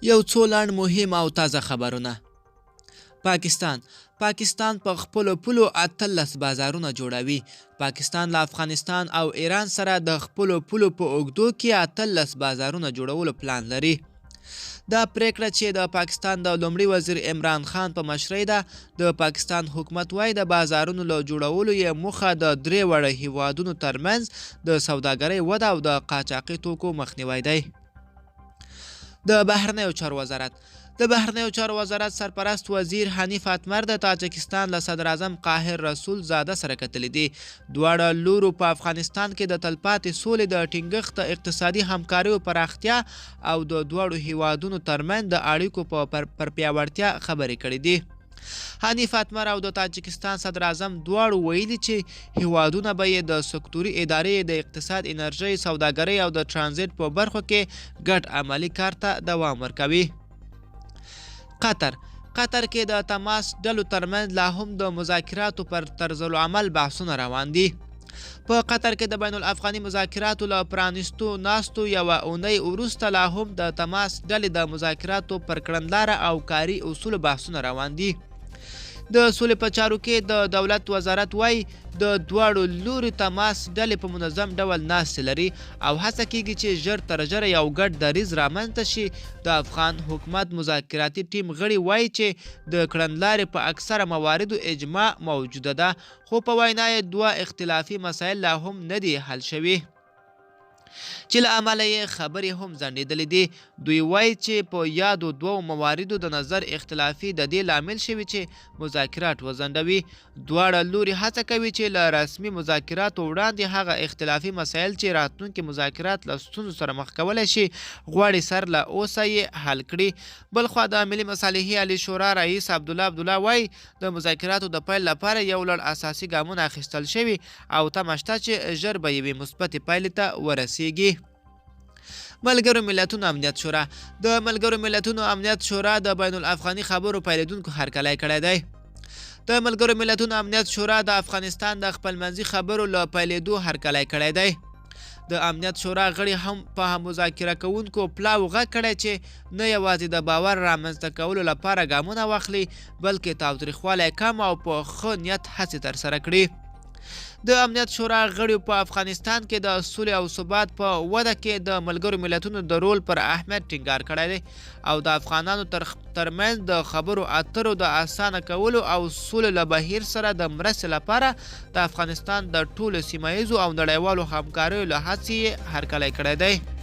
یو څو لنډ مهم او تازه خبرونه. پاکستان پاکستان په خپلو پولو 18 بازارونه جوړوي. پاکستان له افغانستان او ایران سره د خپلو پولو په اوږدو کې 18 بازارونه جوړولو پلان لري. دا پریکړه چې د پاکستان د لومړي وزیر عمران خان په مشرۍ ده، د پاکستان حکومت وايي د بازارونو له جوړولو یې موخه د درې واړه هیوادونو ترمنځ د سوداګرۍ وده او د قاچاقي توکو مخنیوی دی. د بهرنیو چارو وزارت د بهرنیو چارو وزارت سرپرست وزیر حنیف اتمر د تاجکستان له صدراعظم قاهر رسول زاده سره کتلي دي. دواړه لورو په افغانستان کې د تلپاتې سولې د ټینګښت، د اقتصادي همکاریو پراختیا او د دواړو هیوادونو ترمنځ د اړیکو پر پیاوړتیا خبرې کړې دي. حنیف اتمر او د تاجکستان صدراعظم دواړو ویلي چې هیوادونه به یې د سکتوري ادارې، د اقتصاد، انرژۍ، سوداګرۍ او د ترانزیت په برخو کې ګډ عملي کار ته دوام ورکوي. قطر قطر کې د تماس ډلو ترمنځ لا هم د مذاکراتو پر طرزالعمل بحثونه روان دي. په قطر کې د بین الافغاني مذاکراتو له پرانیستو ناستو یوه اونۍ وروسته لا هم د تماس ډلې د مذاکراتو پر کړنلاره او کاري اصولو بحثونه روان دي. د سولې په چارو کې د دولت وزارت وايي، د دواړو لوري تماس ډلې په منظم ډول ناستې لري او هڅه کېږي چې ژر تر ژره یو ګډ دریځ رامنځته شي. د افغان حکومت مذاکراتي ټیم غړي وايي چې د کړنلارې په اکثره مواردو اجماع موجوده ده، خو په وینا یې دوه اختلافي مسایل لا هم نه دي حل شوي چې له امله یې خبرې هم ځنډېدلې دي. دوی وايي چې په یادو دوو مواردو د نظر اختلافي د دې لامل شوي چې مذاکرات وځنډوي. دواړه لوري هڅه کوي چې له رسمي مذاکراتو وړاندې هغه اختلافي مسایل چې راتلونکي مذاکرات له ستونزو سره مخ کولی شي، غواړي سر له اوسه یې حل کړي. بلخوا د ملي مصالحې عالي شورا رئیس عبدالله عبدالله وايي، د مذاکراتو د پیل لپاره یو لړ اساسي ګامونه اخیستل شوي او تمه شته چې ژر به یوې مثبتې پایلې ته ورسیږي. ملګرو ملتونو امنیت شورا د ملګرو ملتونو امنیت شورا د بین الافغاني خبرو پیلېدونکو هرکلی کړی دی. د ملګرو ملتونو امنیت شورا د افغانستان د خپلمنځي خبرو له پیلېدو هرکلی کړی دی. د امنیت شورا غړي هم په مذاکره کوونکو پلاو غږ کړی چې نه یوازې د باور رامنځته کولو لپاره ګامونه واخلي، بلکې تاوتریخوالی کم او په ښه نیت هڅې ترسره کړي. د امنیت شورا غړیو په افغانستان کې د سولې او ثبات په وده کې د ملګرو ملتونو د رول پر اهمیت ټینګار کړی دی او د افغانانو ترمنځ د خبرو اترو د اسانه کولو او سولې له بهیر سره د مرستې لپاره د افغانستان د ټولو سیمه ییزو او نړیوالو همکاریو له هڅې یې هرکلی کړی دی.